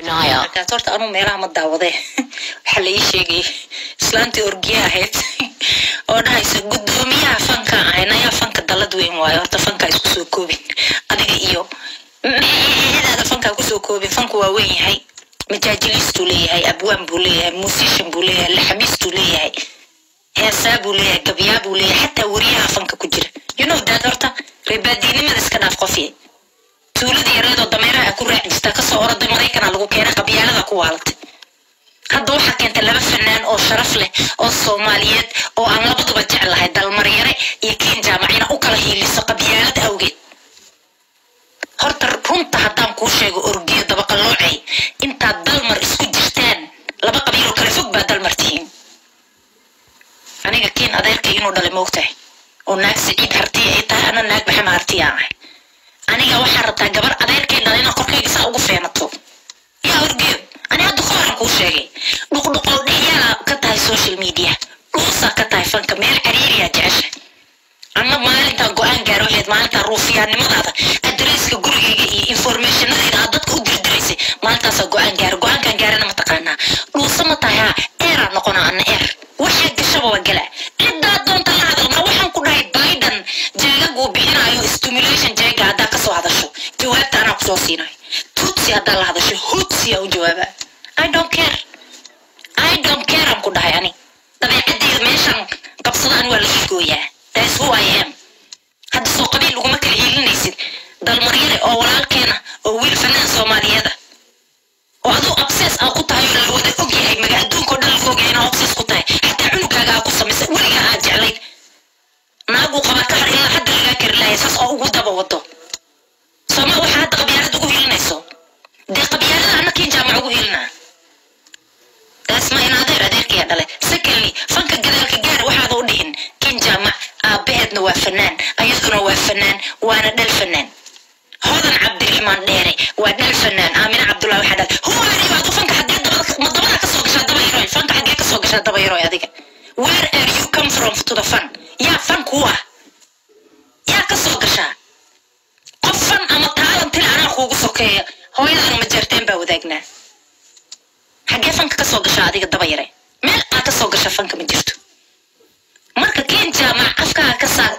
Naya. Markaas horta anuu meelaha ma daawadee. Waxaa la ii sheegay islaantii orgiya ahayd oo dhahaysa guddoomiyaha fanka ahay. Nayaa, fanka dalad weyn waayo. Horta fanka isku soo koobin adiga iyo meedaada, fankaa kusoo koobin. Fanku waa weyn yahay. Majaajiliistuu leeyahay, abwaan buu leeyahay, musician buu leeyahay, laxamiistuu leeyahay, heesaa buu leeyahay, gabyaa buu leeyahay, xataa weriyaha fanka ku jira. You know that. Horta reebaadiinimada iska dhaaf. Qofye tuulada yareedoo dameeraha ku raaci jirta kasoo oroday Maraykana lagu keenay, qabyaalada ku waalatay. Hadda waxaa keentay laba fanaan oo sharaf leh oo Soomaaliyeed oo aan labaduba jeclahay, Dalmaryare iyo Kiin Jaamacina, u kala hiiliso qabyaalad awgeed. Horta runta haddaan kuu sheego, orgiyo dabaqaloocay, intaad Dalmar isku jirtaan laba qabiiloo kale fog baa Dalmar tihiin. Aniga Kiin adeerkay inuu dhalay moogtahay, oo naag Siciid Hartiya ay tahay, ana naag Maxamed Hartiya aan ahay. Aniga waxaa rabtaa gabar adeerkay dhalay inaad korkayga saa ugu feenato. Yaa orgiyo, ani hadda ka horan kuu sheegay, dhuqdhuqow dhexyaala ka tahay social media, dhuusaa ka tahay fanka, meel cariiriyaa jecesha. Anna maalintaa go-aan gaaro waxayd maalintaa ruufiyaannimadaada, adresska gurigayga iyo informationadayda aad dadka u dirdiraysay, maalintaasaa go-aan gaaro. Go-aankan gaarana ma taqaanaa? Dhuusa ma tahay? Haa, eeraa noqonaa anna. Eer waxaa gashaba waa galaa. Ciddaa doonta la hadal. Ma waxaan ku dhahay Biden jeegaguu bixinayo stimulation jeega haddaa kasoo hadasho, jawaabta anaa kusoo siinayo. Tutsi haddaa la hadasho, hutsi aa u jawaaba. I don't care, I don't care aan ku dhahay. Ani dabeecadeyda meeshan qabsadaan waa la ii gooyaa. That's who I am. Hadda soo qabiil uguma kala hiilinaysid Dalmaryare oo walaalkeena oo wiil fanaan Soomaaliyeeda oo aduu obsess aa ku tahay oo la wada og yahay, maga adduunka oo dhan laga ogyahay inaa obsess ku tahay, xataa cunugaaga aa ku samaysay, weligaa aad jeclayd, naaguu qabaa ka har ilaa hadda lagaa kari lahay, saas oo ugu daba wado. Sooma waxaa hadda qabyaalad ugu hiilinayso? Dee qabyaalada anna Kiin Jaamac ugu hiilinaa. Taas ma in adeer adeerkaya dhale. Secondly, fanka gadaalka gaar waxaada u dhihin. Kiin Jaamac aabaheedna waa fanaan, ayaduna waa fanaan, waana dhal fanaan. Hodan Cabdiraxmaan Dheere waa dhal fanaan. Aamina Cabdullahi waxaa dhal. Who are you? Adu fanka xaggee dabada ma dabada kasoo gashaa, daba yaroy? Fanka xaggee kasoo gashaa, daba yaroy, adiga? Where are you come from to the fan? Yaa fan kuu ah? Yaa kasoo gashaa? Qof fan ama taalantil anaa kuugu sokeeya. Hooyadan ma jeerteen baa wadaagnaa. Xaggee fanka kasoo gashaa adiga, daba yare? Meel aad kasoo gasha fanka ma jirto. Marka Keen Jaamac afkaaga ka saar.